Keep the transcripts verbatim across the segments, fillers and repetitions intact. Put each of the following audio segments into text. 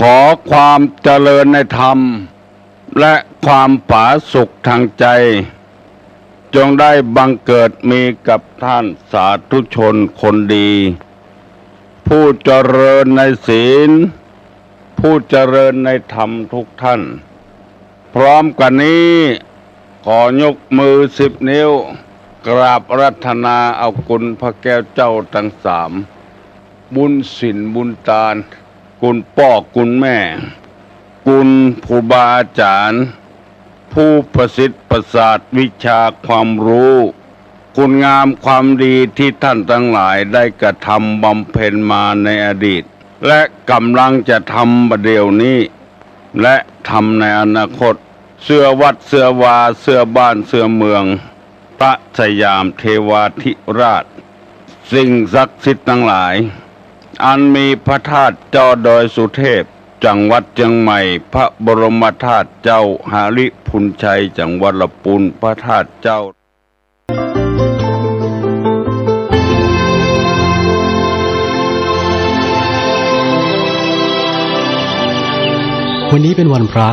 ขอความเจริญในธรรม และความผาสุกทางใจ จงได้บังเกิดมีกับท่านสาธุชนคนดี ผู้เจริญในศีล ผู้เจริญในธรรมทุกท่าน พร้อมกันนี้ ขอยกมือสิบนิ้ว กราบอาราธนาเอาคุณพระแก้วเจ้าทั้งสาม บุญศีลบุญตาน คุณป้อคุณแม่ คุณครูบาอาจ๋ารย์ ผู้ประสิทธิ์ประสาทวิชาความรู้ คุณงามความดีที่ท่านทั้งหลายได้กระทำบำเพ็ญมาในอดีต และกำลังจะทำบัดเดี๋ยวนี้ และทำในอนาคต เสื้อวัดเสื้อวา เสื้อบ้านเสื้อเมือง พระสยามเทวาธิราช สิ่งศักดิ์สิทธิ์ทั้งหลาย อันมีพระธาตุเจ้าดอยสุเทพ จังหวัดเชียงใหม่ พระบรมธาตุเจ้าหริภุญชัย จังหวัดลำพูน พระธาตุเจ้า วันนี้เป็นวันพระ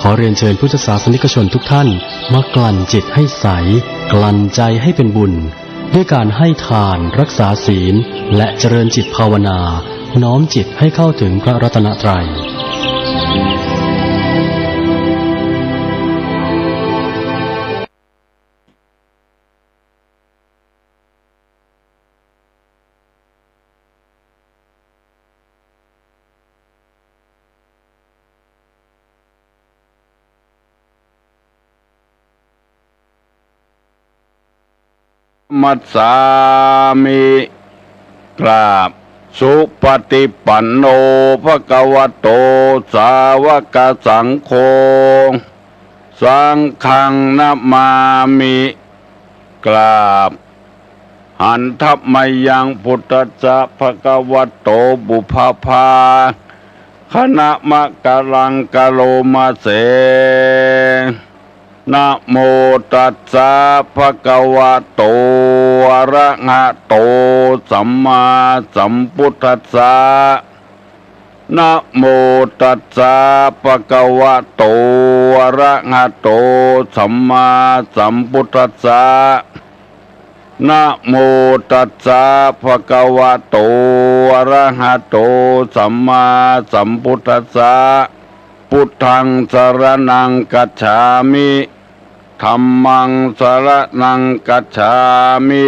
ขอเรียนเชิญพุทธศาสนิกชนทุกท่าน มากลั่นจิตให้ใส กลั่นใจให้เป็นบุญ ด้วยการให้ทาน รักษาศีล และเจริญจิตภาวนา น้อมจิตให้เข้าถึงพระรัตนตรัย มัสสามิ กราบ สุปฏิปันโน ภะคะวะโต สาวกสังโฆ สังฆังนะมามิ กราบ หันทะมะยัง พุทธัสสะ ภะคะวะโต ปุพพะภาคะนะมะกะลัง กะโรมะเส นะโมตัสสะ ภะคะวะโต อะระหะโต สัมมาสัมพุทธัสสะ นะโมตัสสะ ภะคะวะโต อะระหะโต สัมมาสัมพุทธัสสะ นะโมตัสสะ ภะคะวะโต อะระหะโต สัมมาสัมพุทธัสสะ พุทธังสะระณังคัจฉามิ ธัมมังสะระณังคัจฉามิ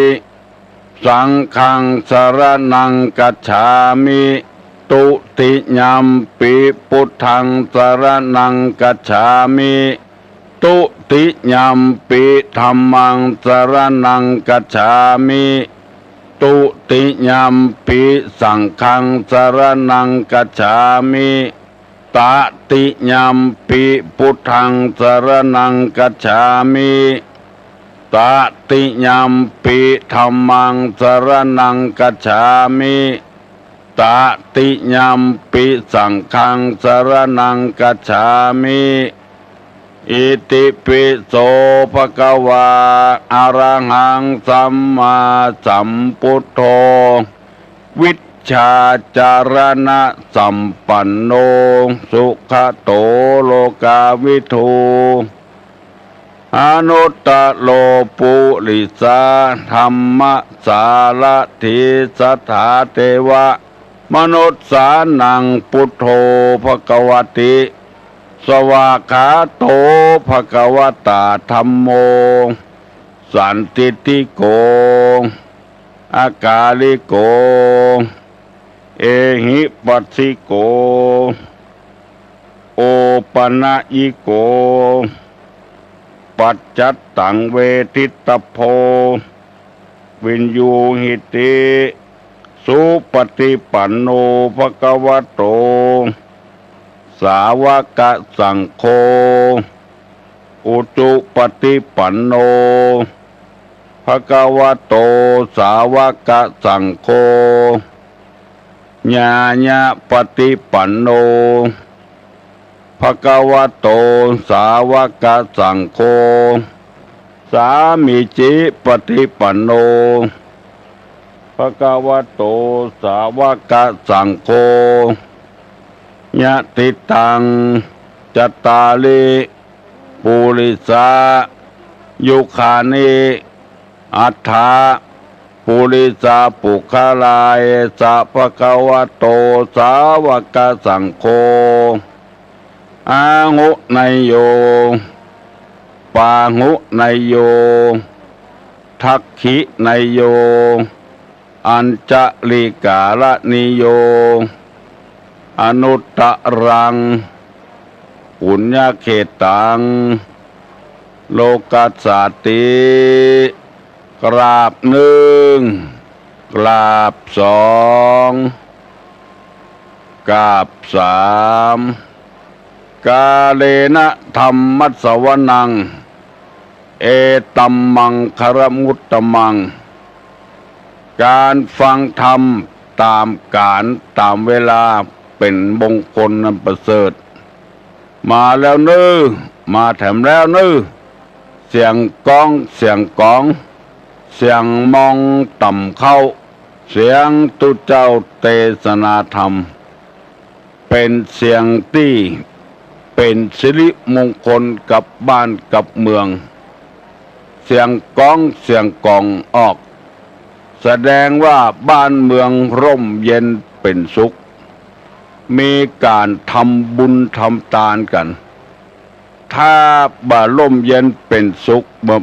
สังฆังสะระณังคัจฉามิ ตุติยัมปิ พุทธังสะระณังคัจฉามิ ตุติยัมปิ ธัมมังสะระณังคัจฉามิ ตุติยัมปิ สังฆังสะระณังคัจฉามิ ตติยัมปิ พุทธังสะระณังคัจฉามิ ตติยัมปิ ธัมมังสะระณังคัจฉามิ ตติยัมปิ สังฆังสะระณังคัจฉามิ อิติปิโส ภะคะวา อะระหัง สัมมาสัมพุทโธ วิชชาจารณะสัมปันโน สุขะโต โลกาวิทู อนุตตะโร ปุริสะธัมมะสารถี สัทธาเทวะมนุสสานัง พุทโธ ภะคะวะติ สวากขาโต ภะคะวะตา ธัมโม สันทิฏฐิโก อากาลิโก เอหิปัสสิโก โอปะนะยิโก ปัจจัตตังเวทิตะโพ วิญญูหิติ สุปฏิปันโน ภะคะวะโต สาวกสังโฆ อุจุปฏิปันโน ภะคะวะโต สาวกสังโฆ ญาณปฏิปันโน ภะคะวะโต สาวกสังโฆ สามีจิปฏิปันโน ภะคะวะโต สาวกสังโฆ ญ ยะติตัง จัตตาริ ปุริสา ยุคคานิ อัฏฐะ ปุริสา ปุคคลา เอสะ ภะคะวะโต สาวะกะสังโฆ อาหุเนยโย ปาหุเนยโย ทักขิเนยโย อัญจลิกาละนิโย อนุตตะรัง ปุญญะเขตตัง โลกัสสาติ กราบนึ่ง กราบสอง กราบสาม กาเลนะธัมมัสสวนัง เอตัมมังคะละมุตตะมัง ก๋านฟังธรรมต๋ามก๋าลต๋ามเวลาเป๋นมงคลอันประเสริฐ มาแล้วเน่อ มาแถมแล้วเน่อ เสียงก๊อง เสียงก๋อง เสียงมองต่ำเข้า เสียงตุ๊เจ้าเตสนาธรรม เป๋นเสียงตี้เป๋นสิริมงคลกับบ้านกับเมือง เสียงก๊องเสียงก๋องออก แสดงว่าบ้านเมืองร่มเย็นเป๋นสุข มีก๋านทำบุญทำตานกั๋น ถ้าบ่ร่มเย็นเป๋นสุข บ่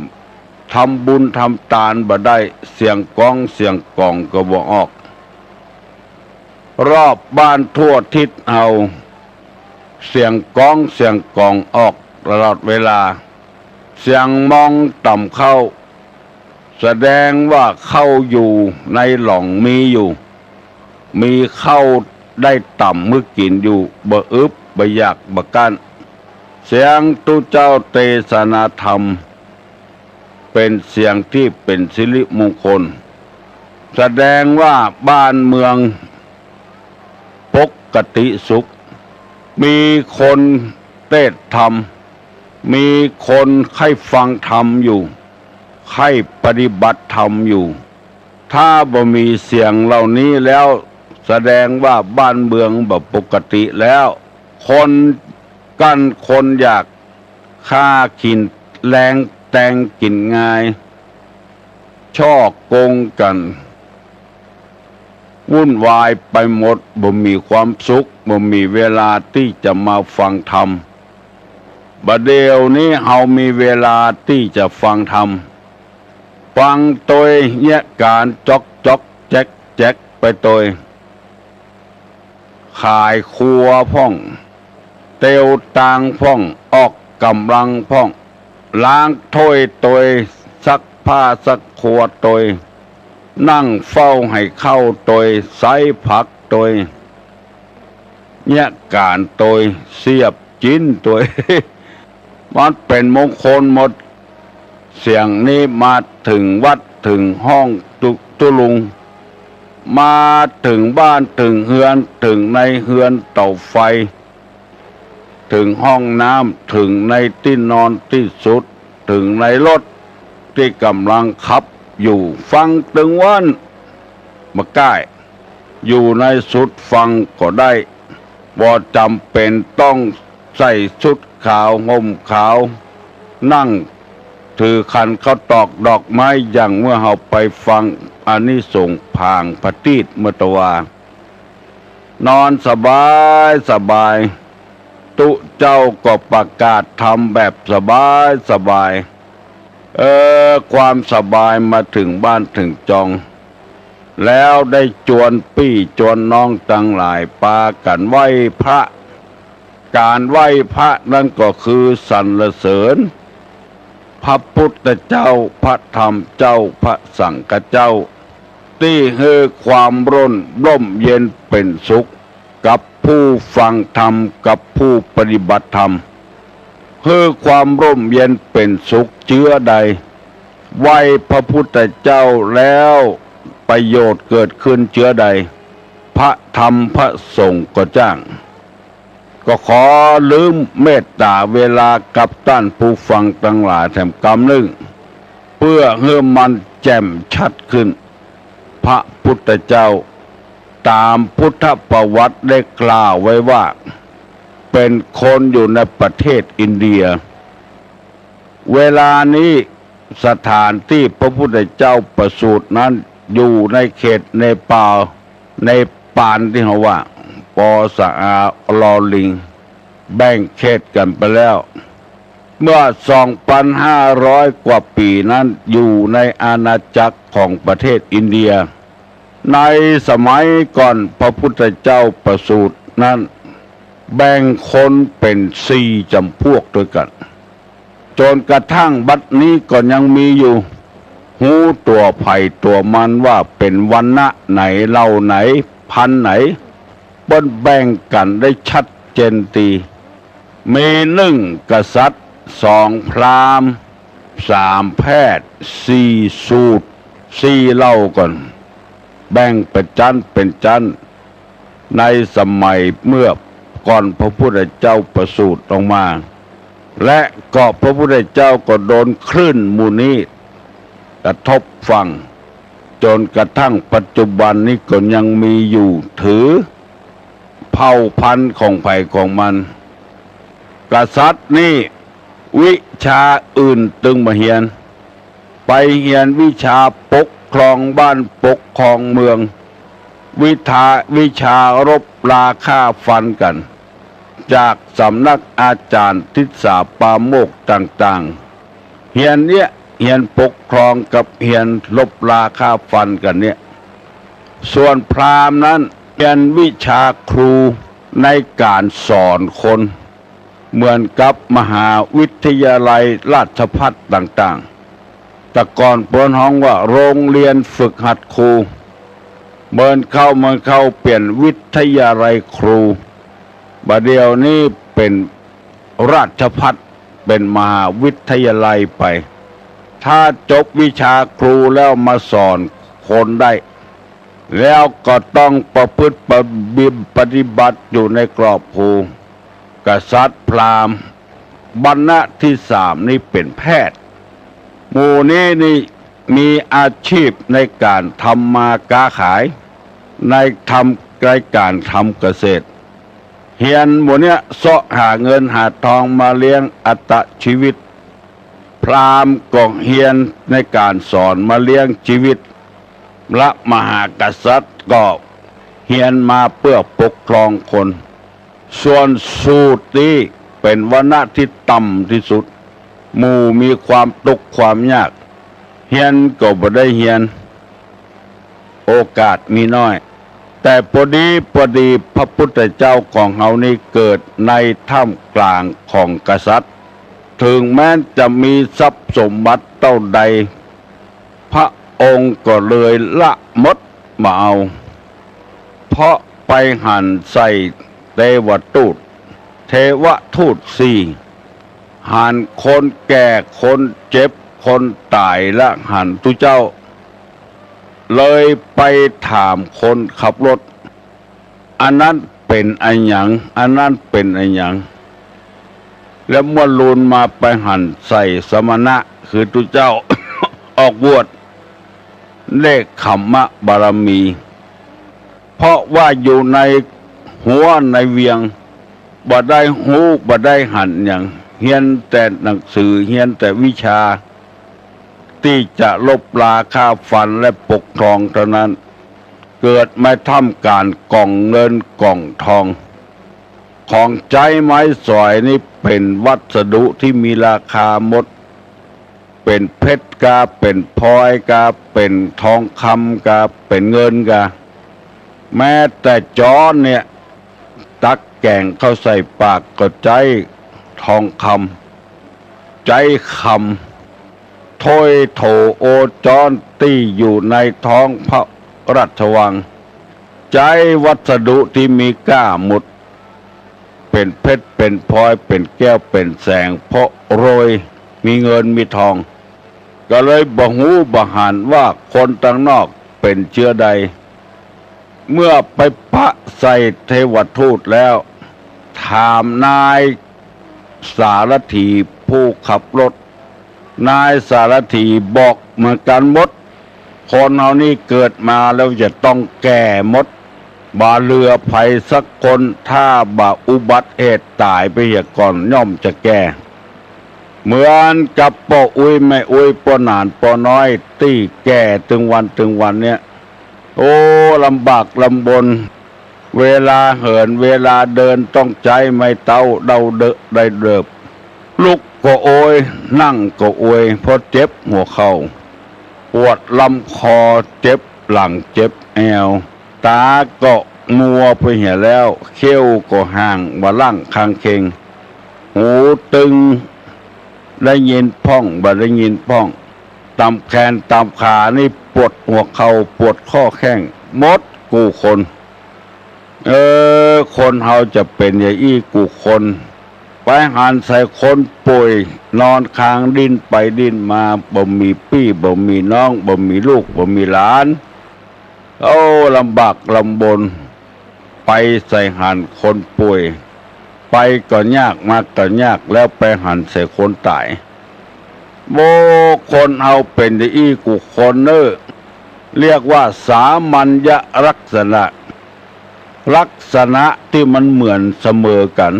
ทำบุญทำตานบ่ได้ เสียงก๊องเสียงก๋องก็บ่ออก รอบบ้านทั่วทิศเฮา เสียงก๊องเสียงก๋องออกตลอดเวลา เสียงมองต่ำเข้า แสดงว่าข้าวอยู่ในหล่องมีอยู่ มีข้าวได้ต่ำหื้อกิ๋นอยู่ บ่อึดบ่อยากบ่กลั้น เสียงตุ๊เจ้าเตสนาธรรม เป๋นเสียงตี้เป๋นสิริมงคล แสดงว่าบ้านเมืองปกติสุข มีคนเตศน์ธรรม มีคนใค่ฟังธรรมอยู่ ใค่ปฏิบัติธรรมอยู่ ถ้าบ่มีเสียงเหล่านี้แล้ว แสดงว่าบ้านเมืองบ่ปกติแล้ว คนกลั้นคนอยาก ฆ่ากิ๋นแลงแตงกิ๋นงาย ฉ้อโกงกั๋น วุ่นวายไปหมด บ่มีความสุข บ่มีเวลาตี้จะมาฟังธรรม บ่าเดี่ยวนี้เฮามีเวลาตี้จะฟังธรรม ฟังโตยเยียะก๋านจ๊อกจ๊อกแจ๊กแจ๊กไปโตย ขายครัวพ่อง เตียวตางพ่อง ออกก๋ำลังพ่อง ล้างถ้วยโตย ซักผ้าซักครัวโตย นั่งเฝ้าไหข้าวโตย ใซ้ผักโตย เยียะก๋านโตย เสียบจิ๊นโตย มันเป๋นมงคลหมด เสียงนี้มาเถิงวัดเถิงห้องตุ๊ ตุ๊ลุง มาเถิงบ้านเถิงเฮือน เถิงในเฮือนเต๋าไฟ เถิงห้องน้ำ เถิงในตี้นอนตี้สุด เถิงในรถตี้ก๋ำลังขับอยู่ ฟังตึงวัน บ่ก้าย อยู่ในสุดฟังก็ได้ บ่จ๋ำเป๋นต้องใส่ชุดขาวห่มขาว นั่งถือขันข้าวตอกดอกไม้ อย่างเมื่อเฮาไปฟังอานิสงส์ผางพระตีดเมื่อตะวา นอนสบายสบาย ตุ๊เจ้าก็ประกาศธรรมแบบสบายสบาย เออ ความสบายมาเถิงบ้านเถิงจอง แล้วได้จวนปี้จวนน้องตังหลายปากั๋นไหว้พระ ก๋านไหว้พระนั้นก็คือสรรเสริญพระพุทธเจ้า พระธรรมเจ้า พระสังฆเจ้า ตี้หื้อความร่ม ร่มเย็นเป๋นสุขกับผู้ฟังธรรม กับผู้ปฏิบัติธรรม หื้อความร่มเย็นเป๋นสุขเจื้อใด ไหว้พระพุทธเจ้าแล้วประโยชน์เกิดขึ้นเจื้อใด พระธรรมพระสงฆ์ก็จ้าง ก็ขอลืมเมตต๋าเวลากับต้านผู้ฟังตังหลายแถมกำนึ่ง เปื้อหื้อมันแจ่มชัดขึ้น พระพุทธเจ้าต๋ามพุทธประวัติได้กล่าวไว้ว่า เป็นคนอยู่ในประเทศอินเดีย เวลานี้สถานตี้พระพุทธเจ้าประสูตินั้นอยู่ในเขตเนปาล เนปาลตี้เฮาว่า ปอสะอา ลอลิง แบ่งเขตกั๋นไปแล้ว เมื่อสองปันห้าร้อยกว่าปี๋นั้นอยู่ในอาณาจักรของประเทศอินเดีย ในสมัยก่อนพระพุทธเจ้าประสูตินั้น แบ่งคนเป๋นสี่จ๋ำพวกตวยกั๋น จ๋นกระทั่งบัดนี้ก็ยังมีอยู่ ฮู้ตั๋วใผตั๋วมันว่าเป๋นวรรณะไหนเหล่าไหน พรรณไหน เปิ้นแบ่งกั๋นได้ชัดเจนดี มีหนึ่งกษัตริย์ สองพราหมณ์ สามแพทย์ สี่สูตร สี่เหล่าก่อน แบ่งเป๋นจั๊นเป๋นจั๊น ในสมัยเมื่อก่อนพระพุทธเจ้าประสูติออกมา และก็พระพุทธเจ้าก็โดนคลื่นหมู่นี้กระทบฝั่ง จ๋นกระทั่งปัจจุบันนี้ก็ยังมีอยู่ ถือเผ่าพันธุ์ของใผของมัน กษัตริย์นี่วิชาอื่นตึงบ่เฮียน ไปเฮียนวิชาปกครองบ้านปกครองเมือง วิทา วิชารบราฆ่าฟันกั๋น จากสำนักอาจ๋ารย์ทิสสาปาโมกข์ต่างๆ เฮียนเนี้ย เฮียนปกครองกับเฮียนรบราฆ่าฟันกั๋นเนี้ย ส่วนพราหมณ์นั้นเฮียนวิชาครูในก๋านสอนคน เหมือนกับมหาวิทยาลัยราชภัฏต่างๆ แต่ก่อนเปิ้นฮ้องว่าโรงเรียนฝึกหัดครู เมินเข้าเมินเข้าเปลี่ยนวิทยาลัยครู บ่าเดี่ยวนี้เป๋นราชภัฏ เป๋นมหาวิทยาลัยไป ถ้าจบวิชาครูแล้วมาสอนคนได้ แล้วก็ต้องประพฤติปฏิบัติอยู่ในกรอบครู กษัตริย์พราหมณ์ บรรณะตี้สามนี้เป๋นแพทย์ หมู่นี้นี่มีอาชีพในก๋านทำมาก๊าขาย ในทำ ในก๋านทำเกษตร เฮียนหมู่เนี้ยเซาะหาเงินหาทองมาเลี้ยงอัตชีวิต พราหมณ์ก็เฮียนในก๋านสอนมาเลี้ยงชีวิต พระมหากษัตริย์ก็เฮียนมาเปื้อปกครองคน ส่วนสูตรนี้เป๋นวรรณะตี้ต่ำตี้สุด หมู่มีความตุ๊กข์ความยาก เฮียนก็บ่ได้เฮียน โอกาสมีน้อย แต่ปอดีปอดีพระพุทธเจ้าของเฮานี้เกิดในท่ามกลางของกษัตริย์ เถิงแม้นจะมีทรัพย์สมบัติเต้าใด พระองค์ก็เลยละหมดบ่เอา เพราะไปหันใส่เทวทูต เทวทูตสี่ หันคนแก่ คนเจ็บ คนต๋าย และหันตุ๊เจ้า เลยไปถามคนขับรถ อันนั้นเป๋นอะหยัง อันนั้นเป๋นอะหยัง แล้วเมื่อลูนมาไปหันใส่สมณะ คือตุ๊เจ้า ออกบวช เนกขัมมะบารมี เพราะว่าอยู่ในหัวในเวียง บ่ได้ฮู้ บ่ได้หันหยัง เฮียนแต่หนังสือ เฮียนแต่วิชา ตี้จะรบราฆ่าฟันและปกครองเต้านั้น เกิดมาท่ามก๋านก๋องเงินก๋องทอง ของใจ๊ไม้สอยนี้เป๋นวัสดุตี้มีราคาหมด เป๋นเพชรกา เป๋นพลอยกา เป๋นทองคำกา เป๋นเงินกา แม้แต่จ๊อนเนี่ย ตักแก๋งเข้าใส่ปากก็ใจ๊ทองคำ ใจ๊คำ ถ้วยโถโอจ๊อนตี้อยู่ในท้องพระราชวัง ใจ๊วัสดุตี้มีก้าหมด เป๋นเพชร เป๋นพลอย เป๋นแก้ว เป๋นแสง เพราะรวย มีเงินมีทอง ก็เลยบ่ฮู้บ่หันว่าคนตังนอกเป๋นเจื้อใด เมื่อไปปะใส่เทวทูตแล้ว ถามนายสารถีผู้ขับรถ นายสารถีบอกเหมือนกั๋นหมด คนเฮานี้เกิดมาแล้วจะต้องแก่หมด บ่เหลือใผสักคน ถ้าบ่อุบัติเหตุต๋ายไปเหียก่อน ย่อมจะแก่ เหมือนกับป้ออุ๊ยแม่อุ๊ย ป้อหนานป้อน้อย ตี้แก่ตึงวันตึงวันเนี่ย โอ้ ลำบากลำบน เวลาเหินเวลาเดินต้องใจ๊ไม้เต๊าเด้าเดอะได้เดิบ ลุกก็โอย นั่งก็โอย เพราะเจ็บหัวเข่า ปวดลำคอ เจ็บหลัง เจ็บแอว ต๋าก็มัวไปเหียแล้ว เขี้ยวก็ห่าง บ่าล่างคางเคง หูตึง ได้ยินพ่อง บ่ได้ยินพ่อง ต๋ามแขนต๋ามขานี่ปวดหัวเข่า ปวดข้อแข้ง หมดกู้คน เออ คนเฮาจะเป๋นอย่างอี้กู้คน ไปหันใส่คนป่วย นอนคางดิ้นไปดิ้นมา บ่มีปี้ บ่มีน้อง บ่มีลูก บ่มีหลาน โอ้ ลำบากลำบน ไปใส่หันคนป่วย ไปก็ยาก มาก็ยาก แล้วไปหันใส่คนต๋าย โอ้ คนเฮาเป๋นอย่างอี้กู้คนเน่อ เรียกว่าสามัญญลักษณะ ลักษณะตี้มันเหมือนเสมอกั๋น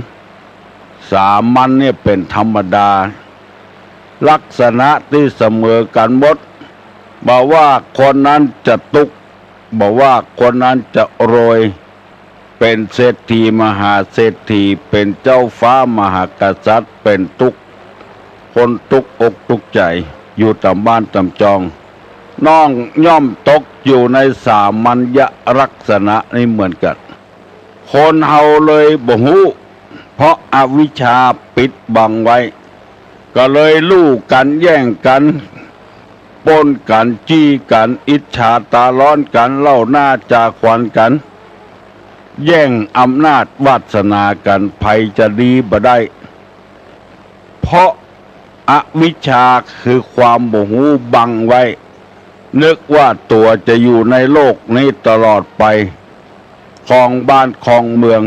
สามัญเนี่ยเป๋นธรรมดา ลักษณะตี้เสมอกั๋นหมด บ่ว่าคนนั้นจะตุ๊กข์ บ่ว่าคนนั้นจะรวย เป๋นเศรษฐีมหาเศรษฐี เป๋นเจ้าฟ้ามหากษัตริย์ เป๋นตุ๊กข์ คนตุ๊กข์อกตุ๊กข์ใจ๋ อยู่ต๋ามบ้านต๋ามจอง น้องย่อมตกอยู่ในสามัญญลักษณะนี้เหมือนกั๋น คนเฮาเลยบ่ฮู้ เพราะอวิชชาปิดบังไว้ ก็เลยลู่กั๋น แย่งกั๋น ปล้นกั๋น จี้กั๋น อิจฉาต๋าฮ้อนกั๋น เล่าหน้าจ๋าขวัญกั๋น แย่งอำนาจวาสนากั๋น ใผจะดีบ่ได้ เพราะอวิชชาคือความบ่ฮู้บังไว้ นึกว่าตั๋วจะอยู่ในโลกนี้ตลอดไป ครองบ้านครองเมือง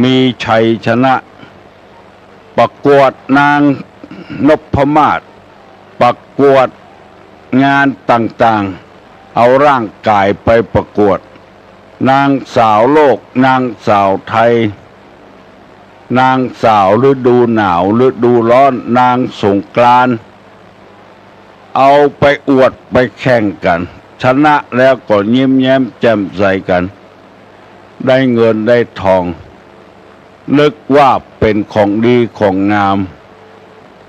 มีชัยชนะ ประกวดนางนพมาศ ประกวดงานต่างๆ เอาร่างกายไปประกวด นางสาวโลก นางสาวไทย นางสาวฤดูหนาว ฤดูฮ้อน นางสงกรานต์ เอาไปอวดไปแข่งกั๋น ชนะแล้วก็ยิ้มแย้มแจ่มใสกั๋น ได้เงินได้ทอง นึกว่าเป๋นของดีของงาม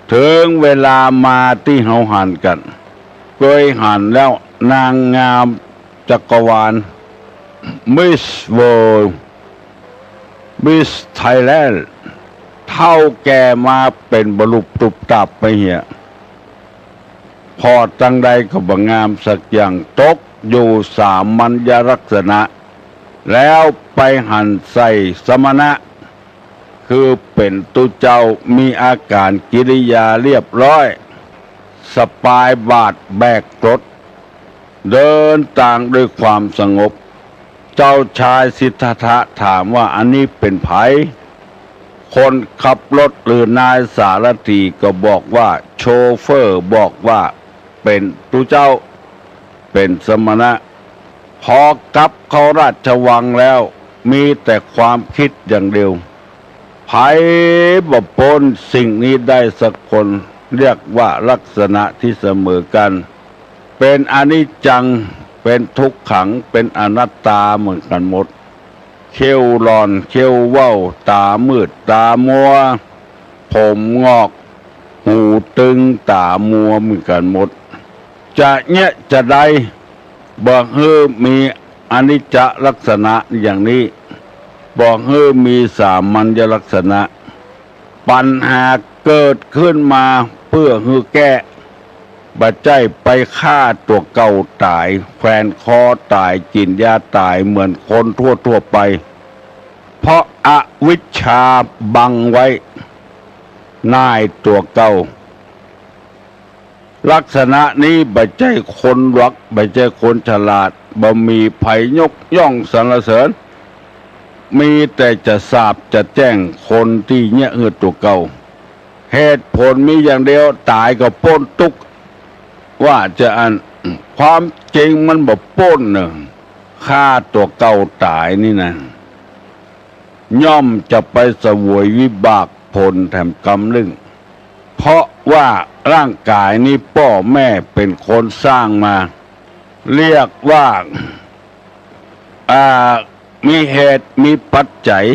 เถิงเวลามาตี้เฮาหันกั๋น เกยหันแล้ว นางงามจักรวาล Miss World Miss Thailand เฒ่าแก่มาเป๋นบรรลุบตุบตับไปเหีย ผ่อตังใดก็บ่งามสักอย่าง ตกอยู่สามัญญลักษณะ แล้วไปหันใส่สมณะ คือเป๋นตุ๊เจ้า มีอาก๋านกิริยาเรียบร้อย สะปายบาตรแบกกรด เดินตางด้วยความสงบ เจ้าชายสิทธัตถะถามว่า อันนี้เป๋นใผ คนขับรถหรือนายสารถีก็บอกว่า โชเฟอร์บอกว่า เป๋นตุ๊เจ้า เป๋นสมณะ พอกลับเข้าราชวังแล้ว มีแต่ความกึ๊ดอย่างเดียว ใผบ่ป๊นสิ่งนี้ได้สักคน เรียกว่าลักษณะตี้เสมอกั๋น เป๋นอนิจจัง เป๋นทุกขัง เป๋นอนัตตาเหมือนกั๋นหมด เขี้ยวหล่อน เขี้ยวเว้า ต๋ามืด ต๋ามัว ผมหงอก หูตึง ต๋ามัวเหมือนกั๋นหมด จะเยียะจะใด บ่หื้อมีอนิจจลักษณะอย่างนี้ บ่หื้อมีสามัญญลักษณะ ปัญหาเกิดขึ้นมาเปื้อหื้อแก้ บ่ใจ้ไปฆ่าตั๋วเก่าต๋าย แขวนคอต๋าย กิ๋นยาต๋ายเหมือนคนทั่วๆ ไป เพราะอวิชชาบังไว้ น่ายตั๋วเก่า ลักษณะนี้บ่ใจ้คนหลวก บ่ใจ้คนฉลาด บ่มีใผยกย่องสรรเสริญ มีแต่จะสาปจะแจ้งคนตี้เยียะหื้อตั๋วเก่า เหตุผลมีอย่างเดียว ต๋ายก็ป๊นตุ๊กข์ ว่าจะอั้น ความจริงมันบ่ป๊นเน่อ ฆ่าตั๋วเก่าต๋ายนี่นะ ย่อมจะไปเสวยวิบากผลแถมกำนึ่ง เพราะว่าร่างกายนี้ป้อแม่เป๋นคนสร้างมา เรียกว่า อ่า มีเหตุมีปัจจัย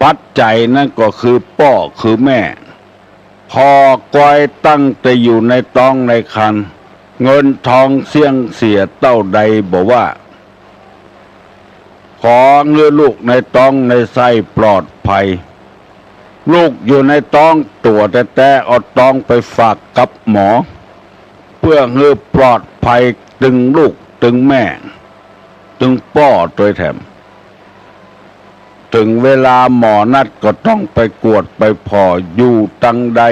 ปัจจัยนั้นก็คือป้อคือแม่ ผ่อกอยตั้งแต่อยู่ในต๊องในครรภ์ เงินทองเสี้ยงเสียเต้าใดบ่ว่า ขอหื้อลูกในต๊องในไส้ปลอดภัย ลูกอยู่ในต๊องตั๋วแต๊ๆ เอาต๊องไปฝากกับหมอ เปื้อหื้อปลอดภัยตึงลูกตึงแม่ ตึงป้อตวยแถม เถิงเวลาหมอนัดก็ต้องไปกวดไปผ่อ อยู่ตังใด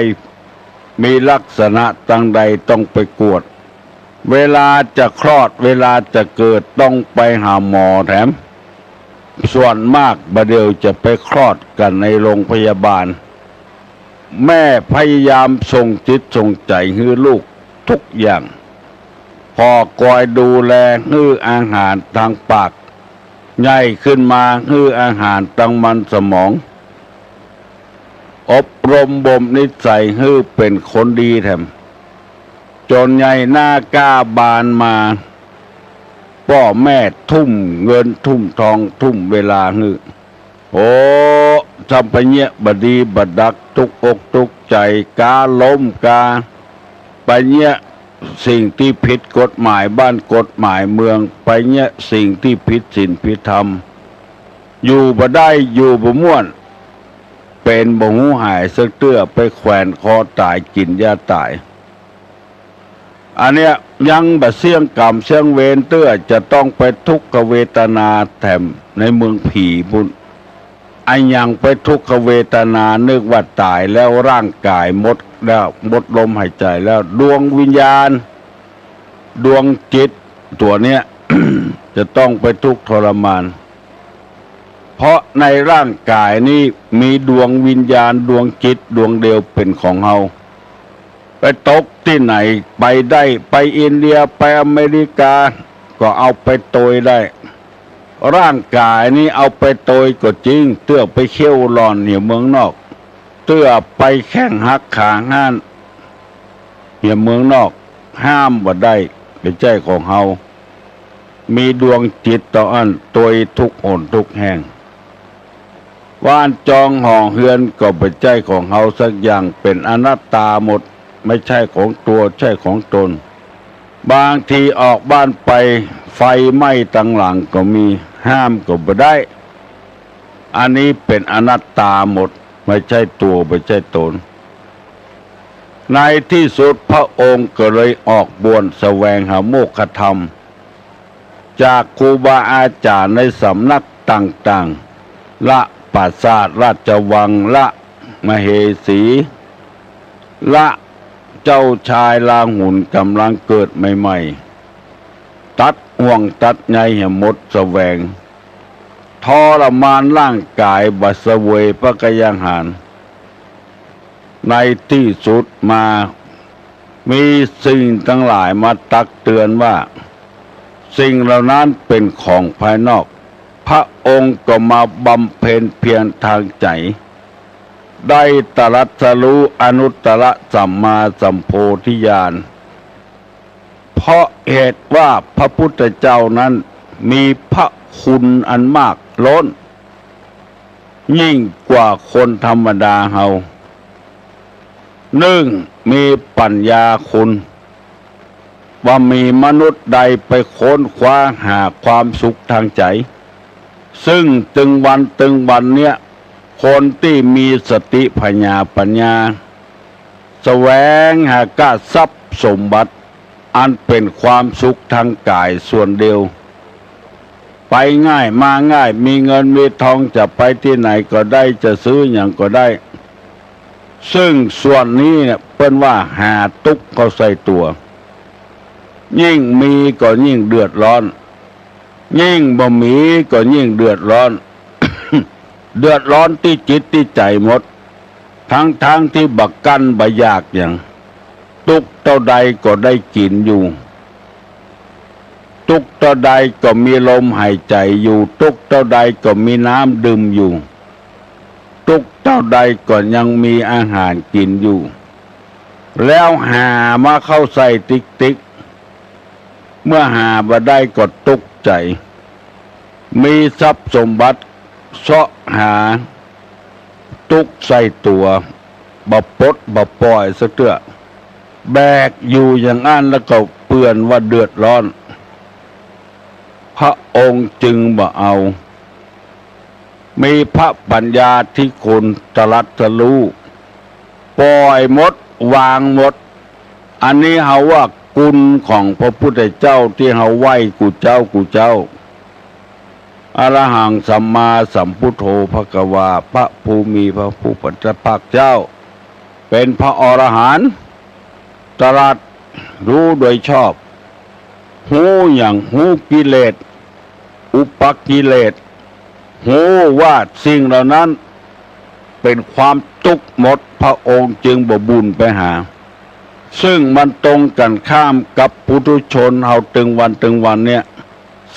มีลักษณะตังใดต้องไปกวด เวลาจะคลอด เวลาจะเกิดต้องไปหาหมอแถม ส่วนมากบ่าเดี่ยวจะไปคลอดกั๋นในโรงพยาบาล แม่พยายามส่งจิตส่งใจ๋หื้อลูกทุกอย่าง ผ่อกอยดูแลหื้ออาหารตางปาก ใหญ่ขึ้นมาหื้ออาหารตางมันสมอง อบรมบ่มนิสัยหื้อเป๋นคนดีแถม จ๋นใหญ่หน้าก้าบานมา ป้อแม่ทุ่มเงินทุ่มทองทุ่มเวลาหื้อ โอ้ ทำไปเยียะบ่ดีบ่ดัก ทุกข์อกทุกข์ใจ๋ กาล้มกา ไปเยียะสิ่งตี้ผิดกฎหมายบ้านกฎหมายเมือง ไปเยียะสิ่งตี้ผิดศีลผิดธรรม อยู่บ่ได้ อยู่บ่ม่วน เป๋นบ่ฮู้หายสักเตื้อ ไปแขวนคอต๋าย กิ๋นยาต๋าย อันเนี้ยยังบ่เสี้ยงกรรมเสี้ยงเวรเตื้อ จะต้องไปทุกขเวทนาแถมในเมืองผีปู๊น อะหยังไปทุกขเวทนา นึกว่าต๋ายแล้ว ร่างกายหมดแล้ว หมดลมหายใจ๋แล้ว ดวงวิญญาณ ดวงจิตตั๋วเนี้ย จะต้องไปทุกข์ทรมาน เพราะในร่างกายนี้มีดวงวิญญาณดวงจิตดวงเดียวเป๋นของเฮา ไปตกตี้ไหนไปได้ ไปอินเดีย ไปอเมริกา ก็เอาไปตวยได้ ร่างกายนี้เอาไปตวยก็จริง เตื้อไปเคี้ยวหล่อนเหียเมืองนอก เตื้อไปแข้งหักขาหักเหียเมืองนอก ห้ามบ่ได้ บ่ใจ้ของเฮา มีดวงจิตเต้าอั้นตวยทุกหนทุกแห่ง บ้านจองหอเฮือนก็บ่ใจ้ของเฮาสักอย่าง เป๋นอนัตตาหมด ไม่ใช่ของตัว ใช่ของตน บางทีออกบ้านไป ไฟไหม้ตังหลังก็มี ห้ามก็บ่ได้ อันนี้เป๋นอนัตตาหมด ไม่ใช่ตัว ไม่ใช่ตน ในตี้สุดพระองค์ก็เลยออกบวชแสวงหาโมกขธรรม จากครูบาอาจ๋ารย์ในสำนักต่างๆ ละปราสาทราชวัง ละมเหสี ละเจ้าชายลาหุลก๋ำลังเกิดใหม่ๆ ตัดห่วงตัดใยเหียหมดแสวง ทรมานร่างกายบ่เสวยพระกยาหาร ในตี้สุดมา มีสิ่งตังหลายมาตักเตือนว่า สิ่งเหล่านั้นเป๋นของภายนอก พระองค์ก็มาบำเพ็ญเพียรตางใจ๋ ได้ตรัสรู้อนุตตรสัมมาสัมโพธิญาณ เพราะเหตุว่าพระพุทธเจ้านั้นมีพระคุณอันมากล้น ยิ่งกว่าคนธรรมดาเฮา นึ่ง มีปัญญาคุณ บ่มีมนุษย์ใดไปค้นคว้าหาความสุขตางใจ๋ ซึ่งตึงวันตึงวันเนี้ย คนตี้มีสติผญาปัญญา แสวงหากาทรัพย์สมบัติ อันเป๋นความสุขตางก๋ายส่วนเดียว ไปง่ายมาง่าย มีเงินมีทอง จะไปตี้ไหนก็ได้ จะซื้อหยังก็ได้ ซึ่งส่วนนี้เนี่ยเปิ้นว่าหาตุ๊กข์เข้าใส่ตั๋ว ยิ่งมีก็ยิ่งเดือดร้อน ยิ่งบ่มีก็ยิ่งเดือดร้อน เดือดร้อนตี้จิตตี้ใจ๋หมด ตังๆ ตี้บ่กั้นบ่อยากหยัง ตุ๊กข์เต้าใดก็ได้กิ๋นอยู่ ตุ๊กเต้าใดก็มีลมหายใจ๋อยู่ ตุ๊กเต้าใดก็มีน้ำดื่มอยู่ ตุ๊กเต้าใดก็ยังมีอาหารกิ๋นอยู่ แล้วหามาเข้าใส่ติ๊กๆ เมื่อหาบ่ได้ก็ตุ๊กใจ๋ มีทรัพย์สมบัติเซาะหาตุ๊กใส่ตั๋ว บ่ปลดบ่ป่อยสักเตื้อ แบกอยู่อย่างอั้นแล้วก็เปื้อนว่าเดือดร้อน พระองค์จึงบ่เอา มีพระปัญญาธิคุณตรัสรู้ ป่อยหมด วางหมด อันนี้เฮาว่ากุณของพระพุทธเจ้าตี้เฮาไหว้กู้เจ๊ากู้เจ๊า อะระหังสัมมาสัมพุทโธภะคะวา พระผู้มีพระผู้ประเสริฐเจ้า เป๋นพระอรหันต์ ตรัสรู้โดยชอบ ฮู้หยัง ฮู้กิเลส อุปกิเลส ฮู้ว่าสิ่งเหล่านั้นเป๋นความตุ๊กหมด พระองค์จึงบ่บุ่นไปหา ซึ่งมันตรงกั๋นข้ามกับปุถุชนเฮาตึงวันตึงวันเนี่ย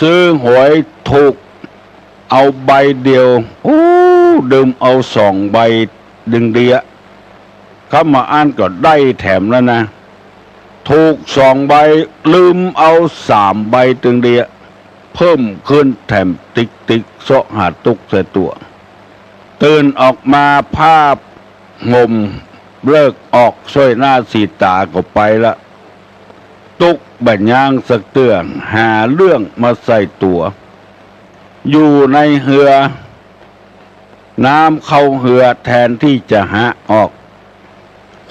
ซื้อหวยถูกเอาใบเดียว อู้ ดื่มเอาสองใบตึงเดีย คำว่าอั้นก็ได้แถมแล้วนะ ถูกสองใบ ดื่มเอาสามใบตึงเดีย เพิ่มขึ้นแถมติ๊กๆ เซาะหาตุ๊กใส่ตั๋ว ตื่นออกมาผ้าห่มเลิกออกซ่วยหน้าสีต๋าก็ไปละ ตุ๊กบ่ยั้งสักเตื้อ หาเรื่องมาใส่ตั๋ว อยู่ในเฮือ น้ำเข้าเฮือแทนตี้จะหาออก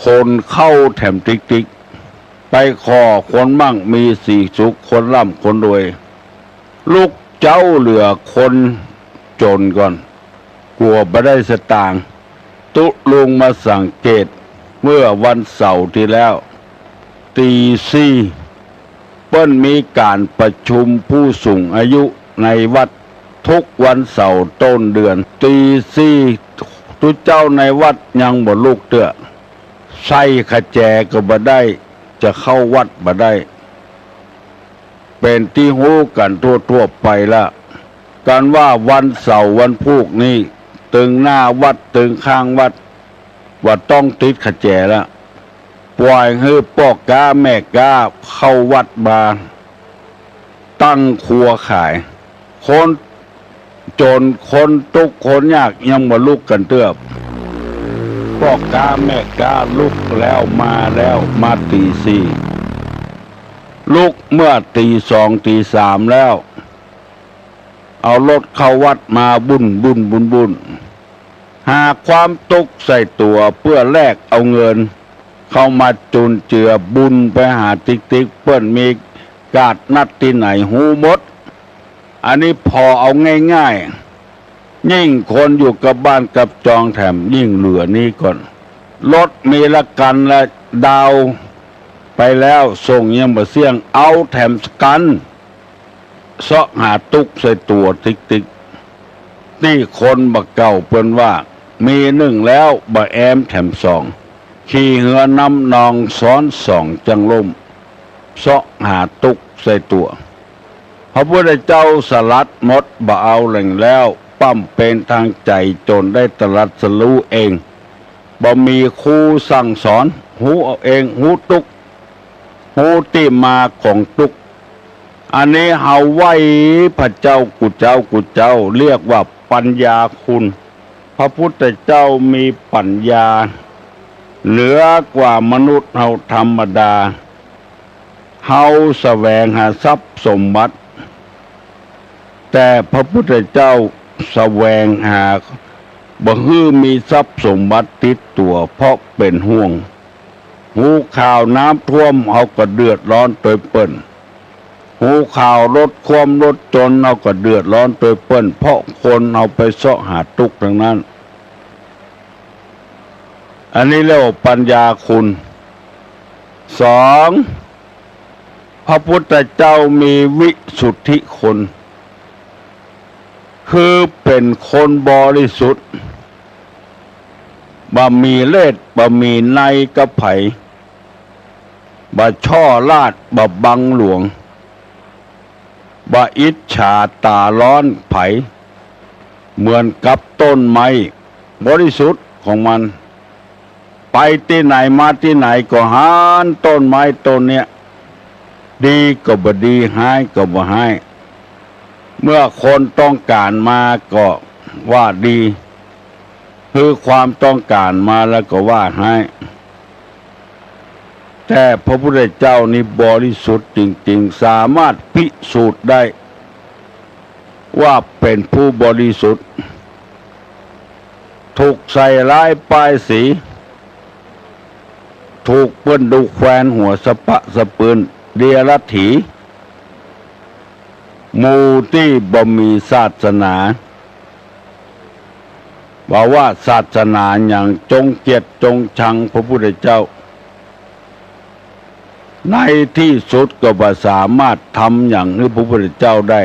คนเข้าแถมติ๊กๆ ไปขอคนมั่งมีสีสุข คนร่ำคนรวย ลุกเจ๊าเหลือคนจ๋นก่อน กั๋วบ่ได้สตางค์ ตุ๊ลุงมาสังเกตเมื่อวันเสาร์ตี้แล้ว ตี๋สี่ เปิ้นมีก๋านประชุมผู้สูงอายุในวัดทุกวันเสาร์ต้นเดือน ตี๋สี่ ตุ๊เจ้าในวัดยังบ่ลุกเตื้อ ใส่ขะแจก็บ่ได้ จะเข้าวัดบ่ได้ เป๋นตี้ฮู้กั๋นทั่วๆ ไปละ กั๋นว่าวันเสาร์วันพูกนี้ ตึงหน้าวัดตึงข้างวัด บ่ต้องติดขะแจละ ป่อยหื้อป้อก๊าแม่ก๊าเข้าวัดมาตั้งครัวขาย คนจ๋นคนตุ๊กข์คนยากยังบ่ลุกกั๋นเตื้อ ป้อก๊าแม่ก๊าลุกแล้วมาแล้ว มาตี๋สี่ ลุกเมื่อตี๋สองตี๋สามแล้ว เอารถเข้าวัดมาบุ่นบุ่นบุ่นบุ่น หาความตุ๊กข์ใส่ตั๋วเปื้อแลกเอาเงิน เข้ามาจุนเจือบุญไปหาติ๊กๆ เปิ้นมีก๋าดนัดตี้ไหนฮู้หมด อันนี้ผ่อเอาง่ายๆ ยิ่งคนอยู่กับบ้านกับจองแถมยิ่งเหลือนี้ก่อน รถมีละกั๋นละดาวน์ไปแล้ว ส่งยังบ่เสี้ยง เอาแถมสกั๋น เซาะหาตุ๊กข์ใส่ตั๋วติ๊กๆ ตี้คนบ่าเก่าเปิ้นว่า มีนึ่งแล้วบ่แอมแถมสอง ขี่เฮือนำนองซ้อนสองจั้งล่ม เซาะหาตุ๊กข์ใส่ตั๋ว พระพุทธเจ้าสลัดหมดบ่เอาแหล่งแล้ว ป้ำเปรนทางใจ๋จ๋นได้ตรัสรู้เอง บ่มีครูสั่งสอน ฮู้เอาเอง ฮู้ตุ๊กข์ ฮู้ตี้มาของตุ๊กข์ อันนี้เฮาไหว้พระเจ้ากู้เจ้ากู้เจ้า เรียกว่าปัญญาคุณ พระพุทธเจ้ามีปัญญาเหนือกว่ามนุษย์เฮาธรรมดา เฮาแสวงหาทรัพย์สมบัติ แต่พระพุทธเจ้าแสวงหา บ่หื้อมีทรัพย์สมบัติติดตั๋ว เพราะเป๋นห่วง ฮู้ข่าวน้ำท่วมเฮาก็เดือดร้อนตวยเปิ้น ฮู้ข่าวรถคว่ำรถจนเฮาก็เดือดร้อนตวยเปิ้น เพราะคนเฮาไปเซาะหาตุ๊กข์ตังนั้น อันนี้เรียกว่าปัญญาคุณ สอง พระพุทธเจ้ามีวิสุทธิคุณ คือเป๋นคนบริสุทธิ์ บ่มีเล่ห์ บ่มีในกับใผ บ่ช่อราษฎร์ บ่บังหลวง บ่อิจฉาต๋าฮ้อนใผ เหมือนกับต้นไม้บริสุทธิ์ของมัน ไปตี้ไหนมาตี้ไหนก็หันต้นไม้ต้นเนี้ย ดีก็บ่ดี ฮ้ายก็บ่ฮ้าย เมื่อคนต้องก๋านมาก็ว่าดี คือความต้องก๋านมาแล้วก็ว่าฮ้าย แต่พระพุทธเจ้านี่บริสุทธิ์จริงๆ สามารถพิสูจน์ได้ว่าเป๋นผู้บริสุทธิ์ ถูกใส่ร้ายป้ายสี ถูกเปิ้นดูแควนหัวสะปะสะปืน เดียรถี หมู่ตี้บ่มีศาสนา บ่ว่าศาสนาหยัง จงเกลียดจงชังพระพุทธเจ้า ในตี้สุดก็บ่สามารถทำหยังหื้อพระพุทธเจ้าได้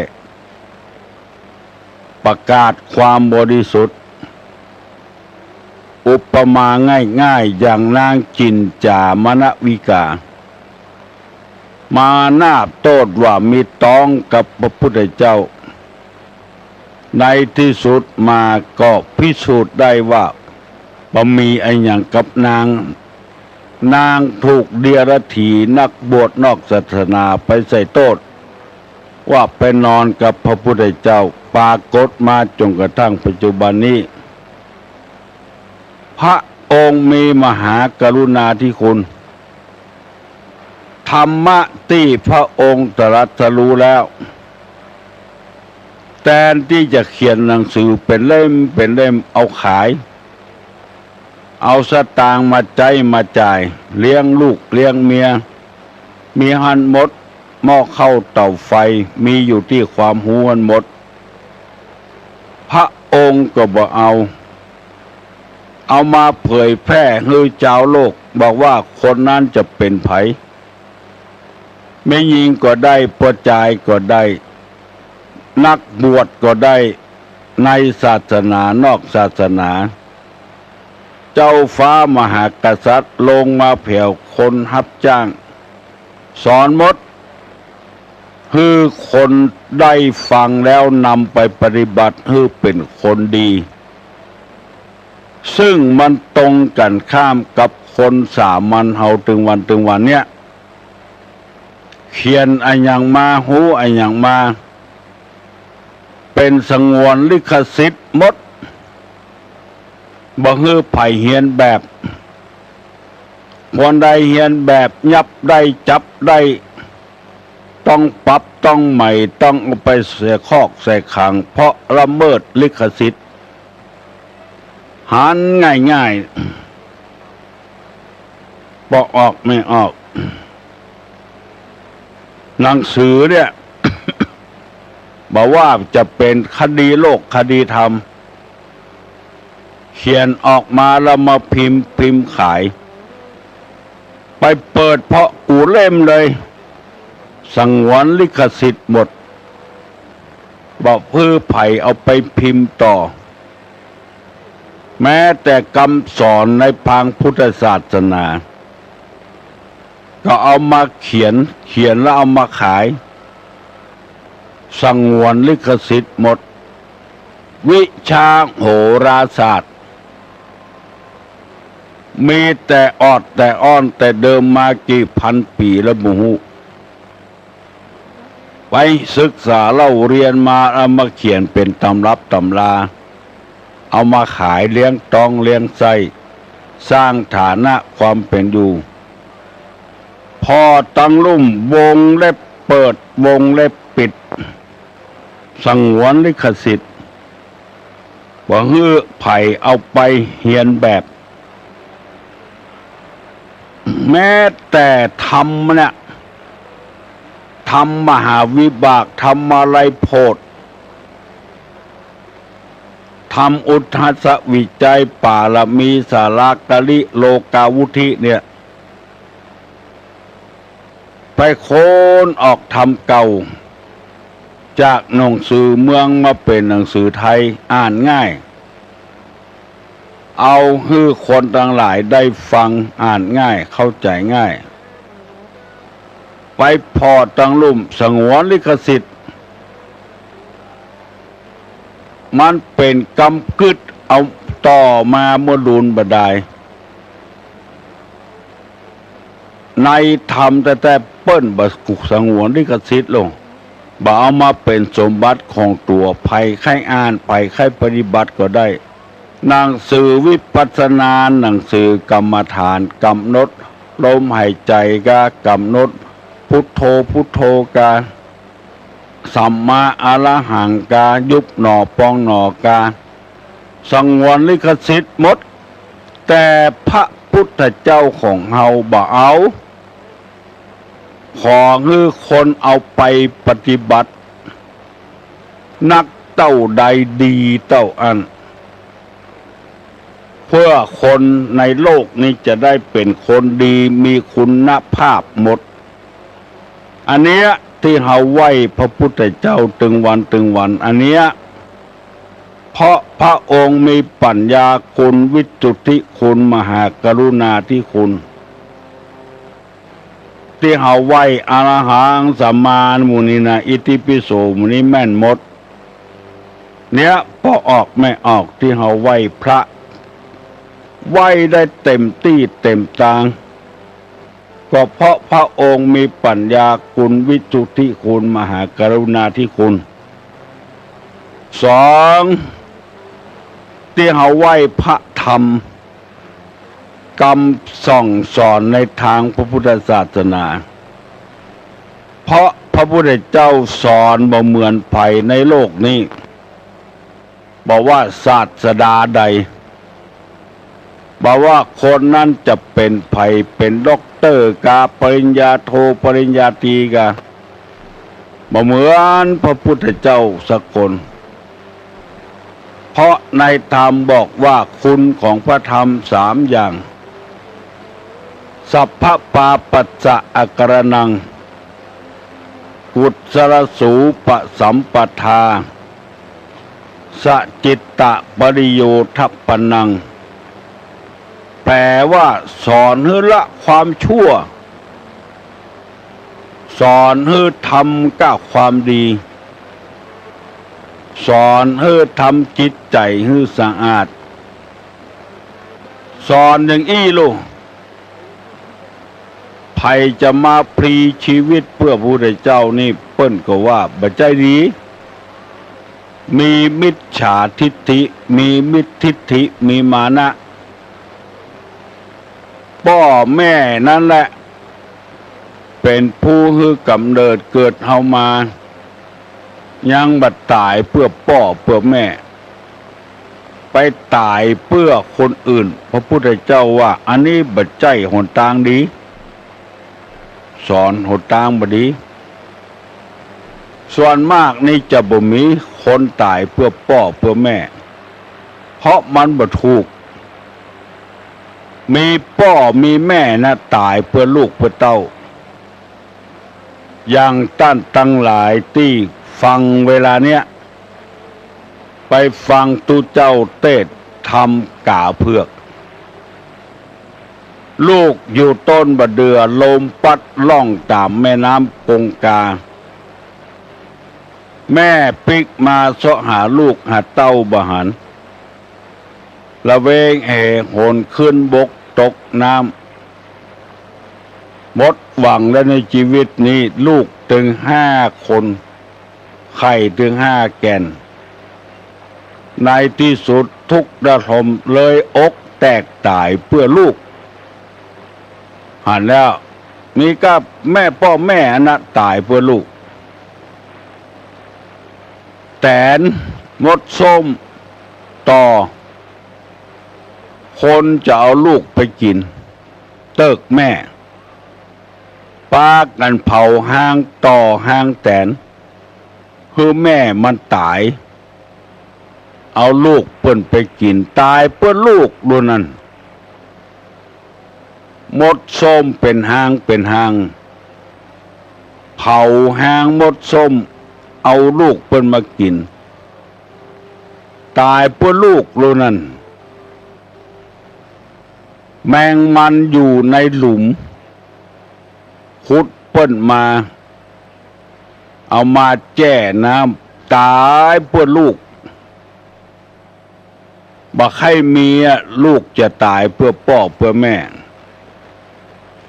ประกาศความบริสุทธิ์ อุปมาง่ายๆ อย่างนางจินจามณวิกา มานาบโต้ษว่ามีต๊องกับพระพุทธเจ้า ในตี้สุดมาก็พิสูจน์ได้ว่าบ่มีอะหยังกับนาง นางถูกเดียรถีนักบวชนอกศาสนาไปใส่โต้ษ ว่าไปนอนกับพระพุทธเจ้า ปรากฏมาจนกระทั่งปัจจุบันนี้ พระองค์มีมหากรุณาธิคุณ ธรรมะตี้พระองค์ตรัสรู้แล้ว แตนตี้จะเขียนหนังสือเป๋นเล่มเป๋นเล่มเอาขาย เอาสตางค์มาใจ๊มาจ่าย เลี้ยงลูกเลี้ยงเมีย มีหั้นหมด หม้อข้าวเตาไฟมีอยู่ตี้ความฮู้หั้นหมด พระองค์ก็บ่เอา เอามาเผยแพร่หื้อจาวโลก บอกว่าคนนั้นจะเป๋นใผ แม่ญิงก็ได้ ป้อจายก็ได้ นักบวชก็ได้ ในศาสนานอกศาสนา เจ้าฟ้ามหากษัตริย์ลงมาแผวคนฮับจ้าง สอนหมด หื้อคนได้ฟังแล้วนำไปปฏิบัติหื้อเป๋นคนดี ซึ่งมันตรงกั๋นข้ามกับคนสามัญเฮาตึงวันตึงวันเนี้ย เขียนอะหยังมา ฮู้อะหยังมา เป๋นสงวนลิขสิทธิ์หมด บ่หื้อใผเฮียนแบบ คนใดเฮียนแบบยับได้จับได้ ต้องปรับต้องใหม่ ต้องเอาไปใส่คอกใส่ขัง เพราะละเมิดลิขสิทธิ์ หันง่ายๆ ปอออกไม่ออก หนังสือเนี่ย บ่ว่าจะเป๋นคดีโลกคดีธรรม เขียนออกมาแล้วมาพิมพ์ พิมพ์ขาย ไปเปิดเผาะกู้เล่มเลย สงวนลิขสิทธิ์หมด บ่หื้อใผเอาไปพิมพ์ต่อ แม้แต่กำสอนในปางพุทธศาสนา ก็เอามาเขียน เขียนแล้วเอามาขาย สงวนลิขสิทธิ์หมด วิชาโหราศาสตร์ มีแต่ออดแต่อ้อน แต่เดิมมากี่พันปี๋แล้วบ่ฮู้ ไปศึกษาเล่าเรียนมา เอามาเขียนเป๋นตำรับตำรา เอามาขายเลี้ยงต๊องเลี้ยงไส้ สร้างฐานะความเป๋นอยู่ ผ่อตังลุ่ม วงเล็บเปิด วงเล็บปิด สงวนลิขสิทธิ์ บ่หื้อใผเอาไปเฮียนแบบ แม้แต่ธรรมเนี่ย ธรรมมหาวิบาก ธรรมาลัยโพธิ ธรรมอุทธัสสวิจัย ปารมีสาระกริ โลกาวุทิเนี่ย ไปค้นออกธรรมเก่า จากหนังสือเมืองมาเป๋นหนังสือไทย อ่านง่าย เอาหื้อคนตังหลายได้ฟัง อ่านง่าย เข้าใจ๋ง่าย ไปผ่อตังลุ่ม สงวนลิขสิทธิ์ มันเป๋นกำกึ๊ด เอาต่อมาเมื่อลูนบ่ดาย ในธรรมแต๊ๆ เปิ้นบ่สงวนลิขสิทธิ์ลง บ่เอามาเป๋นสมบัติของตั๋ว ใผใค่อ่าน ใผใค่ปฏิบัติก็ได้ หนังสือวิปัสสนา หนังสือกรรมฐาน กำหนดลมหายใจ๋กา กำหนดพุทโธ พุทโธกา สัมมาอะระหังกา ยุบหนอปองหนอกา สงวนลิขสิทธิ์หมด แต่พระพุทธเจ้าของเฮาบ่เอา ขอหื้อคนเอาไปปฏิบัติ นักเต้าใดดีเต้าอั้น เพื่อคนในโลกนี้จะได้เป๋นคนดี มีคุณภาพหมด อันเนี้ยตี้เฮาไหว้พระพุทธเจ้าตึงวันตึงวัน อันเนี้ย เพราะพระองค์มีปัญญาคุณ วิสุทธิคุณ มหากรุณาธิคุณ ตี้เฮาไหว้ อะระหัง สัมมา หมู่นี้นะ อิติปิโส หมู่นี้แม่นหมด เนี้ย ป้อออกแม่ออก ตี้เฮาไหว้พระ ไหว้ได้เต็มตี้เต็มตาง ก็เพราะพระองค์มีปัญญาคุณ วิสุทธิคุณ มหากรุณาธิคุณ สอง ตี้เฮาไหว้พระธรรม กำสั่งสอนในตางพระพุทธศาสนา เพราะพระพุทธเจ้าสอนบ่เหมือนใผในโลกนี้ บ่ว่าศาสดาใด บ่ว่าคนนั้นจะเป๋นใผ เป๋นด็อกเตอร์กา ปริญญาโท ปริญญาตรีกา บ่เหมือนพระพุทธเจ้าสักคน เพราะในธรรมบอกว่าคุณของพระธรรมสามอย่าง สัพพปาปัสสะอะการะณัง กุศลสูปสัมปทา สะจิตตะปริโยทปปะนัง แปลว่าสอนหื้อละความชั่ว สอนหื้อทำก้าความดี สอนหื้อทำจิตใจ๋หื้อสะอาด สอนอย่างอี้ลูก ใผจะมาพลีชีวิตเปื้อพระพุทธเจ้านี่ เปิ้นก็ว่าบ่ใจ้ดี มีมิจฉาทิฏฐิ มีมิจฉาทิฏฐิ มีมานะ ป้อแม่นั้นแหละ เป๋นผู้หื้อกำเนิดเกิดเฮามา ยังบ่ต๋ายเปื้อป้อเปื้อแม่ ไปต๋ายเปื้อคนอื่น พระพุทธเจ้าว่า อันนี้บ่ใจ้หนตางดี สอนหนตางบ่ดี ส่วนมากนี่จะบ่มีคนต๋ายเปื้อป้อเปื้อแม่ เพราะมันบ่ถูก มีป้อมีแม่นะ ต๋ายเปื้อลูกเปื้อเต้า อย่างต้านตังหลายตี้ฟังเวลาเนี้ย ไปฟังตุ๊เจ้าเตสน์ธรรมก๋าเผือก ลูกอยู่ต้นบ่าเดื่อ ลมปั๊ดล่องต๋ามแม่น้ำคงคา แม่ปิ๊กมาเซาะหาลูกหาเต้าบ่หัน ละเวงแหหนขึ้นบกตกน้ำ หมดหวังแล้วในจีวิตนี้ ลูกตึงห้าคน ไข่ตึงห้าแก่น ในตี้สุดทุกข์ระทมเลยอกแตกต๋ายเปื้อลูก หันแล้ว มีก้าแม่ป้อแม่อันนะต๋ายเปื้อลูก แต๋นมดส้มต่อ คนจะเอาลูกไปกิ๋น เติ๊กแม่ ปากั๋นเผาฮางต่อฮางแต๋น หื้อแม่มันต๋าย เอาลูกเปิ้นไปกิ๋น ต๋ายเปื้อลูกดูนั้น มดส้มเป๋นฮางเป๋นฮาง เผาฮางมดส้ม เอาลูกเปิ้นมากิ๋น ต๋ายเปื้อลูกดูนั้น แมงมันอยู่ในหลุม ขุดเปิ้นมา เอามาแจ้น้ำ ต๋ายเปื้อลูก บ่ใค่มีอะ ลูกจะต๋ายเปื้อป้อเปื้อแม่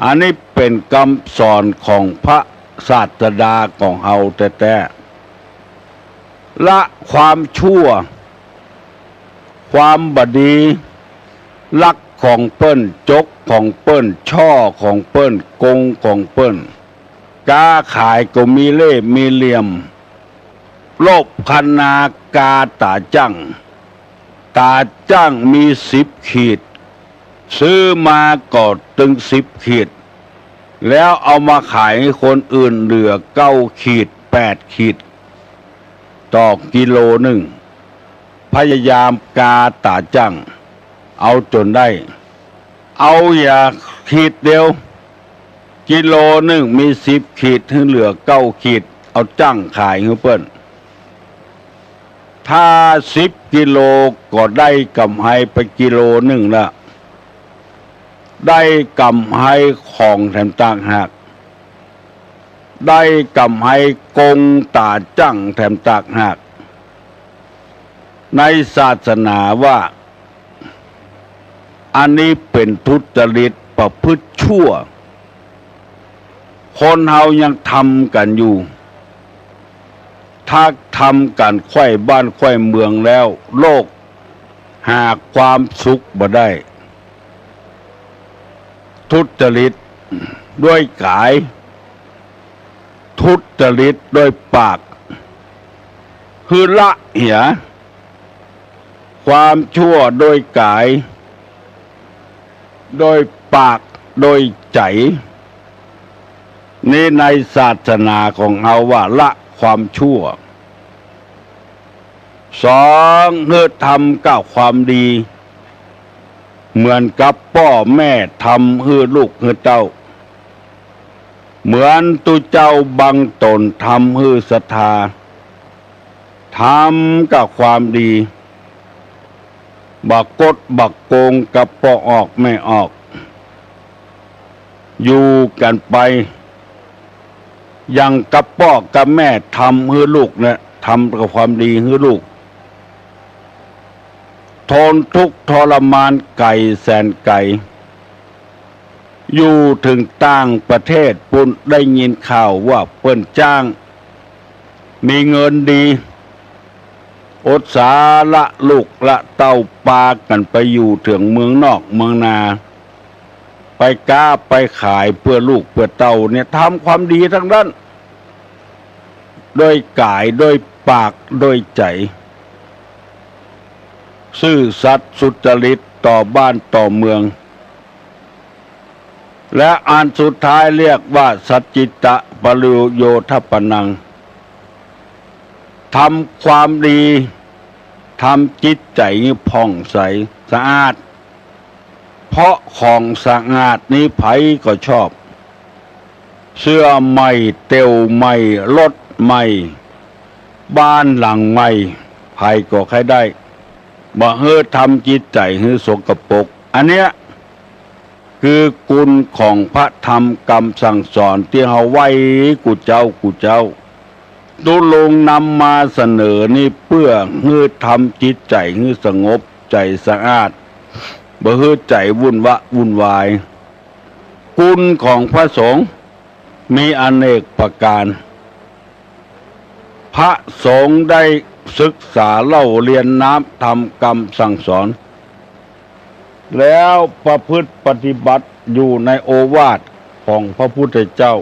อันนี้เป๋นกำสอนของพระศาสดาของเฮาแต๊ๆ ละความชั่ว ความบ่ดี ลักของเปิ้น จกของเปิ้น ช่อของเปิ้น โกงของเปิ้น ก๊าขายก็มีเล่ห์มีเหลี่ยม โลภคณากาต๋าจ้าง ต๋าจ้างมีสิบขีด ซื้อมาก็ตึงสิบขีด แล้วเอามาขายหื้อคนอื่นเหลือเก้าขีด แปดขีด ต่อกิโลนึ่ง พยายามกาต๋าจ้าง เอาจ๋นได้ เอาอย่าขีดเดียว กิโลนึ่งมีสิบขีด หื้อเหลือเก้าขีด เอาจ้างขายหื้อเปิ้น ถ้าสิบกิโลก็ได้ก๋ำไรไปกิโลนึ่งละ ได้ก๋ำไรของแถมต่างหาก ได้ก๋ำไรโกงต๋าจ้างแถมต่างหาก ในศาสนาว่า อันนี้เป๋นทุจริตประพฤติชั่ว คนเฮายังทำกั๋นอยู่ ถ้าทำกั๋นใคว่บ้านใคว่เมืองแล้ว โลกหาความสุขบ่ได้ ทุจริตด้วยก๋าย ทุจริตด้วยปาก หื้อละเหีย ความชั่วด้วยก๋าย ด้วยปาก ด้วยใจ๋ นี่ในศาสนาของเฮาว่าละความชั่ว สอง หื้อทำก้าความดี เหมือนกับป้อแม่ทำหื้อลูกหื้อเต้า เหมือนตุ๊เจ้าบางต๋นทำหื้อศรัทธา ทำก้าความดี บ่คดบ่โกงกับป้อออกแม่ออก อยู่กั๋นไป อย่างกับป้อกับแม่ทำหื้อลูกเนี่ย ทำก้าความดีหื้อลูก ทนทุกข์ทรมานไก๋แสนไก๋ อยู่เถิงต่างประเทศปู๊น ได้ยินข่าวว่าเปิ้นจ้าง มีเงินดี อดสาละลูกละเต้า ปากั๋นไปอยู่เถิงเมืองนอกเมืองนา ไปก๊าไปขายเปื้อลูกเปื้อเต้าเนี่ย ทำความดีตังนั้น ด้วยก๋าย ด้วยปาก ด้วยใจ๋ ซื่อสัตย์สุจริตต่อบ้านต่อเมือง และอันสุดท้ายเรียกว่า สัจจิตตะปริโยธปนัง ทำความดี ทำจิตใจ๋ผ่องใสสะอาด เพราะของสะอาดนี้ใผก็ชอบ เสื้อใหม่ เตี่ยวใหม่ รถใหม่ บ้านหลังใหม่ ใผก็ใค่ได้ บ่หื้อทำจิตใจ๋หื้อสกปรก อันเนี้ย คือคุณของพระธรรมกำสั่งสอนตี้เฮาไหว้กู้เจ๊ากู้เจ๊า ตุ๊ลุงนำมาเสนอนี่เปื้อหื้อทำจิตใจ๋หื้อสงบ ใจ๋สะอาด บ่หื้อใจ๋วุ่นวะวุ่นวาย คุณของพระสงฆ์มีอเนกประการ พระสงฆ์ได้ศึกษาเล่าเรียนน้ำธรรมกำสั่งสอน แล้วประพฤติปฏิบัติอยู่ในโอวาทของพระพุทธเจ้า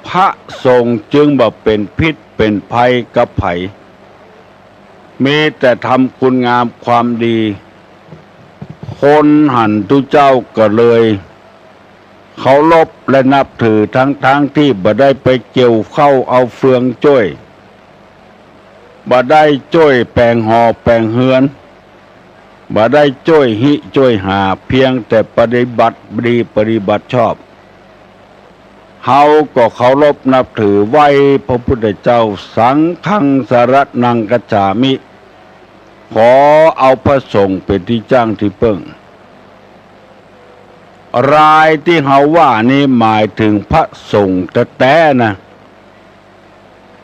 พระสงฆ์จึงบ่เป๋นพิษเป๋นภัยกับใผ มีแต่ทำคุณงามความดี คนหันตุ๊เจ้าก็เลย เคารพและนับถือ ทั้งๆ ตี้บ่ได้ไปเกี่ยวเข้าเอาเฟืองจ้วย บ่ได้จ้วยแป๋งหอแป๋งเฮือน บ่ได้จ้วยหิจ้วยหา เพียงแต่ปฏิบัติดีปฏิบัติชอบ เฮาก็เคารพนับถือไหว้พระพุทธเจ้า สังฆังสรณังคัจฉามิ ขอเอาพระสงฆ์เป๋นตี้จ้างตี้เปิ้ง รายตี้เฮาว่านี้หมายเถิงพระสงฆ์แต๊ๆ นะ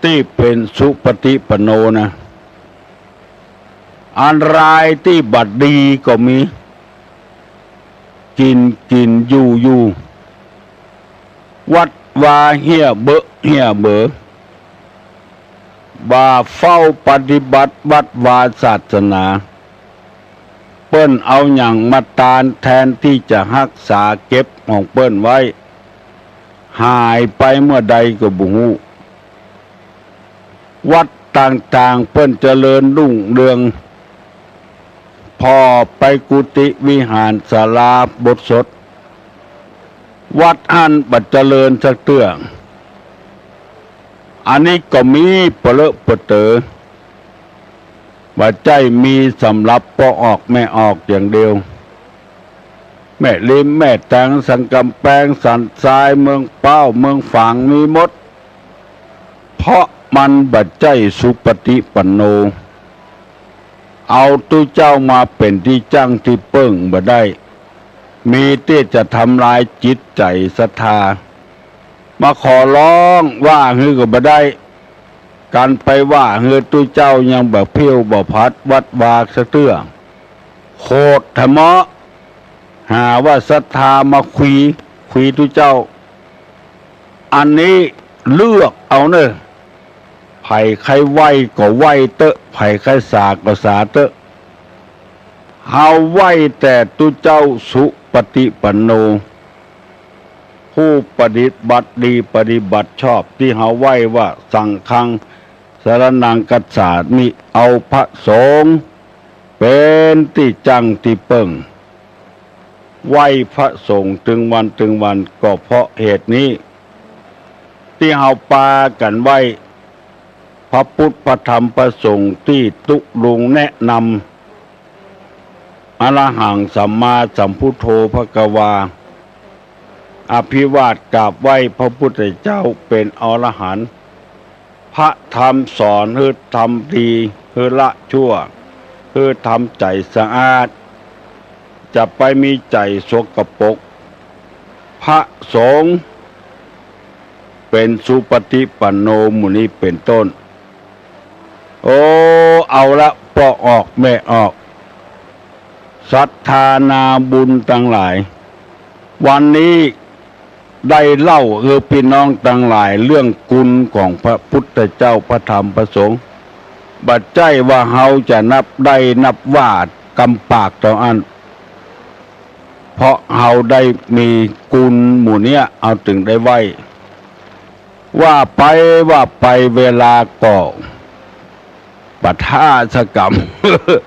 ตี้เป๋นสุปฏิปันโนนะ อันรายตี้บ่ดีก็มี กิ๋นกิ๋นอยู่อยู่ วัดวาเฮี้ยเบอะเฮี้ยเบอ บ่าเฝ้าปฏิบัติวัดวาศาสนา เปิ้นเอาหยังมาตานแทนตี้จะฮักษาเก็บของเปิ้นไว้ หายไปเมื่อใดก็บ่ฮู้ วัดต่างๆ เปิ้นเจริญรุ่งเรือง ผ่อไปกุฏิวิหารศาลาโบสถ์ วัดอั้นบ่เจริญสักเตื้อ อันนี้ก็มีปะเลอะปะเต๋อ บ่ใจ้มีสำหรับป้อออกแม่ออกอย่างเดียว แม่ริม แม่แตง สันก๋ำแปง สันทราย เมืองเป๊า เมืองฝาง มีหมด เพราะมันบ่ใจ้สุปฏิปันโน เอาตุ๊เจ้ามาเป๋นตี้จั้งตี้เปิ้งบ่ได้ มีตี้จะทำลายจิตใจ๋ศรัทธา มาขอร้องว่าหื้อก็บ่ได้ กั๋นไปว่าหื้อตุ๊เจ้ายังบ่เพี้ยวบ่ผัดวัดวาสักเตื้อ โขดแถมะ หาว่าศรัทธามาคุย คุยตุ๊เจ้า อันนี้เลือกเอาเน่อ ใผใค่ไหว้ก็ไหว้เต๊อะ ใผใค่สาก็สาเต๊อะ เฮาไหว้แต่ตุ๊เจ้าสุปฏิปันโน ผู้ปฏิบัติดีปฏิบัติชอบ ตี้เฮาไหว้ว่าสังฆังสรณังคัจฉามิ เอาพระสงฆ์เป๋นตี้จั้งตี้เปิ้ง ไหว้พระสงฆ์ตึงวันตึงวัน ก็เพราะเหตุนี้ ตี้เฮาปากั๋นไหว้พระพุทธพระธรรมพระสงฆ์ ตี้ตุ๊ลุงแนะนำ อะระหังสัมมาสัมพุทโธภะคะวา อภิวาทกราบไหว้พระพุทธเจ้าเป๋นอรหันต์ พระธรรมสอนหื้อทำดี หื้อละชั่ว หื้อทำใจ๋สะอาด จะไปมีใจ๋สกปรก พระสงฆ์เป๋นสุปฏิปันโนหมู่นี้เป๋นต้น โอ้ เอาละ ป้อออกแม่ออก ศรัทธานาบุญตังหลาย วันนี้ได้เล่าหื้อปี้น้องตังหลายเรื่องกุณของพระพุทธเจ้า พระธรรม พระสงฆ์ บ่ใจ้ว่าเฮาจะนับได้นับว่ากำปากเต้าอั้น เพราะเฮาได้มีกุณหมู่เนี้ย เฮาตึงได้ไหว้ ว่าไปว่าไปเวลาก็ปะทะสะก๋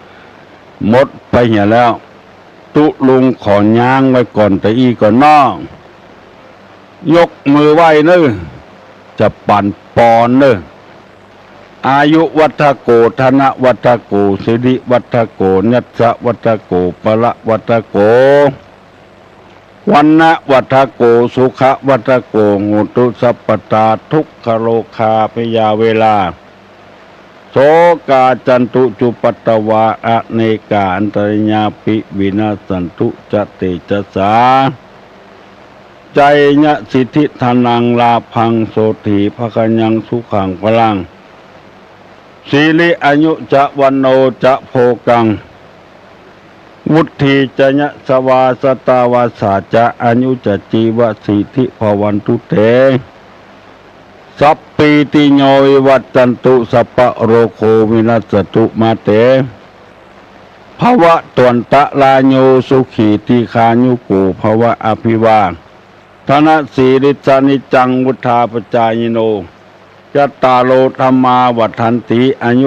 ำ หมดไปเหียแล้ว ตุ๊ลุงขอย้างไว้ก่อนตะอี้ก่อนเนาะ ยกมือไหว้เน่อ จะปั๋นปอนเน่อ อายุวัฑฒโก ธนวัฑฒโก สิริวัฑฒโก ยัสสะวัฑฒโก พละวัฑฒโก วรรณวัฑฒโก สุขวัฑฒโก โหตุสัพพะตา ทุกขโรคาพยาเวรา โสกาจันตุจุปปาทวา อเนกาอันตรายาปิ วินัสสันตุจะเตจะสา จายะสิทธิธนังลาภัง โสตถีภะคะยังสุขังพลัง สิริอายุจะวัณโณจะโภคัง วุฑฒีจะยะสะวา สะตะวาสาจะ อายุจะจีวะสีทธิภะวันตุเต สัพพีติโยวิวัชชันตุ สัพพะโรโควินัสสะตุ มาเต ภะวะตวันตะราโย สุขีทีฆายุโกภะวะ อภิวาทะนะสีลิสสะนิจจัง วุฑฒาปะจายิโน จัตตาโรธัมมาวัฑฒันติ อายุ